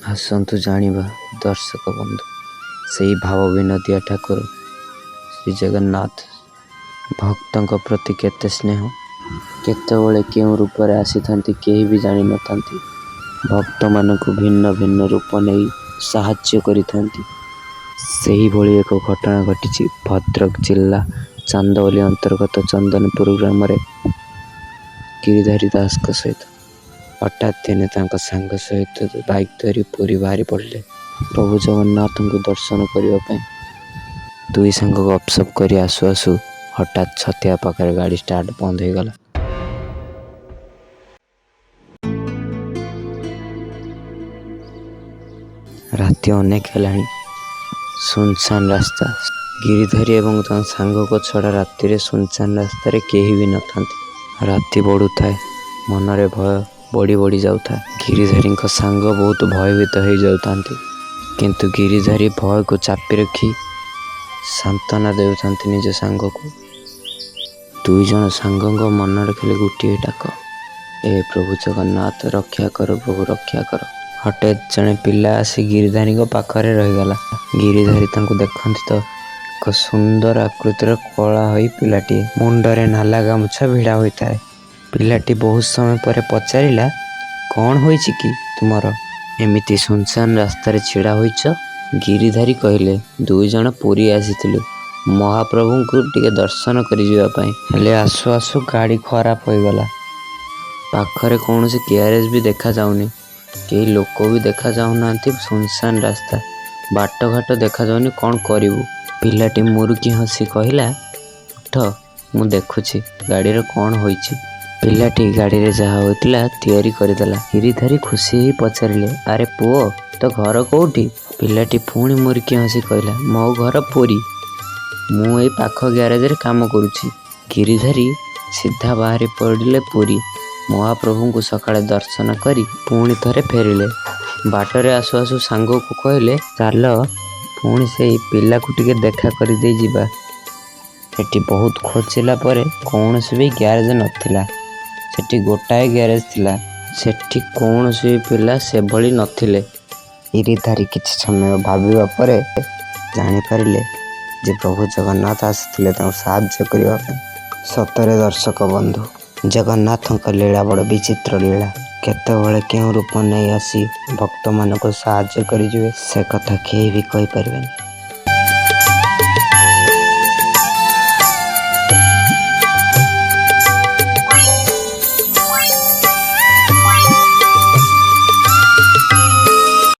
ଆସନ୍ତୁ ଜାଣିବା ଦର୍ଶକ ବନ୍ଧୁ, ସେଇ ଭାବ ବିନୋଦିଆ ଠାକୁର ଶ୍ରୀ ଜଗନ୍ନାଥ ଭକ୍ତଙ୍କ ପ୍ରତି କେତେ ସ୍ନେହ, କେତେବେଳେ କେଉଁ ରୂପରେ ଆସିଥାନ୍ତି କେହି ବି ଜାଣିନଥାନ୍ତି। ଭକ୍ତମାନଙ୍କୁ ଭିନ୍ନ ଭିନ୍ନ ରୂପ ନେଇ ସାହାଯ୍ୟ କରିଥାନ୍ତି। ସେହିଭଳି ଏକ ଘଟଣା ଘଟିଛି ଭଦ୍ରକ ଜିଲ୍ଲା ଚାନ୍ଦବାଲି ଅନ୍ତର୍ଗତ ଚନ୍ଦନପୁର ଗ୍ରାମରେ ଗିରିଧାରୀ ଦାସଙ୍କ ସହିତ। ହଠାତ୍ ଦିନେ ତାଙ୍କ ସାଙ୍ଗ ସହିତ ବାଇକ୍ ଧରି ପୁରୀ ବାହାରି ପଡ଼ିଲେ ପ୍ରଭୁ ଜଗନ୍ନାଥଙ୍କୁ ଦର୍ଶନ କରିବା ପାଇଁ। ଦୁଇ ସାଙ୍ଗ ଗପସପ କରି ଆସୁ ଆସୁ ହଠାତ୍ ଛତିଆ ପାଖରେ ଗାଡ଼ି ଷ୍ଟାର୍ଟ ବନ୍ଦ ହୋଇଗଲା। ରାତି ଅନେକ ହେଲାଣି, ସୁନସାନ ରାସ୍ତା। ଗିରିଧାରୀ ଏବଂ ତାଙ୍କ ସାଙ୍ଗଙ୍କ ଛଡ଼ା ରାତିରେ ସୁନସାନ ରାସ୍ତାରେ କେହି ବି ନଥାନ୍ତି। ରାତି ବଢ଼ୁଥାଏ, ମନରେ ଭୟ ବଢ଼ି ବଢ଼ି ଯାଉଥାଏ। ଗିରିଧାରୀଙ୍କ ସାଙ୍ଗ ବହୁତ ଭୟଭୀତ ହେଇଯାଉଥାନ୍ତି, କିନ୍ତୁ ଗିରିଧାରୀ ଭୟକୁ ଚାପି ରଖି ସାନ୍ତ୍ୱନା ଦେଉଥାନ୍ତି ନିଜ ସାଙ୍ଗକୁ। ଦୁଇ ଜଣ ସାଙ୍ଗଙ୍କ ମନରେ ଖାଲି ଗୋଟିଏ ଡାକ, ଏ ପ୍ରଭୁ ଜଗନ୍ନାଥ, ରକ୍ଷା କର ପ୍ରଭୁ, ରକ୍ଷା କର। ହଠାତ୍ ଜଣେ ପିଲା ଆସି ଗିରିଧାରୀଙ୍କ ପାଖରେ ରହିଗଲା। ଗିରିଧାରୀ ତାଙ୍କୁ ଦେଖନ୍ତି ତ ଏକ ସୁନ୍ଦର ଆକୃତିର କଳା ହୋଇ ପିଲାଟିଏ, ମୁଣ୍ଡରେ ନାଲା ଗାମୁଛା ଭିଡ଼ା ହୋଇଥାଏ। ପିଲାଟି ବହୁତ ସମୟ ପରେ ପଚାରିଲା, କ'ଣ ହୋଇଛି କି ତୁମର, ଏମିତି ସୁନସାନ ରାସ୍ତାରେ ଛିଡ଼ା ହୋଇଛ? ଗିରିଧାରୀ କହିଲେ, ଦୁଇ ଜଣ ପୁରୀ ଆସିଥିଲୁ ମହାପ୍ରଭୁଙ୍କୁ ଟିକେ ଦର୍ଶନ କରିଯିବା ପାଇଁ, ହେଲେ ଆସୁ ଆସୁ ଗାଡ଼ି ଖରାପ ହୋଇଗଲା। ପାଖରେ କୌଣସି ଗ୍ୟାରେଜ ବି ଦେଖାଯାଉନି, କେହି ଲୋକ ବି ଦେଖାଯାଉନାହାନ୍ତି, ସୁନସାନ ରାସ୍ତା, ବାଟଘାଟ ଦେଖାଯାଉନି, କ'ଣ କରିବୁ? ପିଲାଟି ମୁରୁକି ହସି କହିଲା, ଉଠ, ମୁଁ ଦେଖୁଛି ଗାଡ଼ିର କ'ଣ ହୋଇଛି। ପିଲାଟି ଗାଡ଼ିରେ ଯାହା ହୋଇଥିଲା ତିଆରି କରିଦେଲା। ଗିରିଧାରୀ ଖୁସି ହେଇ ପଚାରିଲେ, ଆରେ ପୁଅ, ତୋ ଘର କେଉଁଠି? ପିଲାଟି ପୁଣି ମୁରୁକି ହସି କହିଲା, ମୋ ଘର ପୁରୀ, ମୁଁ ଏଇ ପାଖ ଗ୍ୟାରେଜରେ କାମ କରୁଛି। ଗିରିଧାରୀ ସିଧା ବାହାରି ପଡ଼ିଲେ ପୁରୀ। ମହାପ୍ରଭୁଙ୍କୁ ସକାଳେ ଦର୍ଶନ କରି ପୁଣି ଥରେ ଫେରିଲେ। ବାଟରେ ଆସୁ ଆସୁ ସାଙ୍ଗକୁ କହିଲେ, ଚାଲ ପୁଣି ସେଇ ପିଲାକୁ ଟିକେ ଦେଖା କରିଦେଇ ଯିବା। ସେଠି ବହୁତ ଖୋଜିଲା ପରେ କୌଣସି ବି ଗ୍ୟାରେଜ ନଥିଲା। ସେଠି ଗୋଟାଏ ଗ୍ୟାରେଜ ଥିଲା, ସେଠି କୌଣସି ବି ପିଲା ସେଭଳି ନଥିଲେ। ଗିରିଧାରୀ କିଛି ସମୟ ଭାବିବା ପରେ ଜାଣିପାରିଲେ ଯେ ପ୍ରଭୁ ଜଗନ୍ନାଥ ଆସିଥିଲେ ତାଙ୍କୁ ସାହାଯ୍ୟ କରିବା ପାଇଁ। ସତରେ ଦର୍ଶକ ବନ୍ଧୁ, ଜଗନ୍ନାଥଙ୍କ ଲୀଳା ବଡ଼ ବିଚିତ୍ର ଲୀଳା। କେତେବେଳେ କେଉଁ ରୂପ ନେଇ ଆସି ଭକ୍ତମାନଙ୍କୁ ସାହାଯ୍ୟ କରିଯିବେ ସେ କଥା କେହି ବି କହିପାରିବେନି।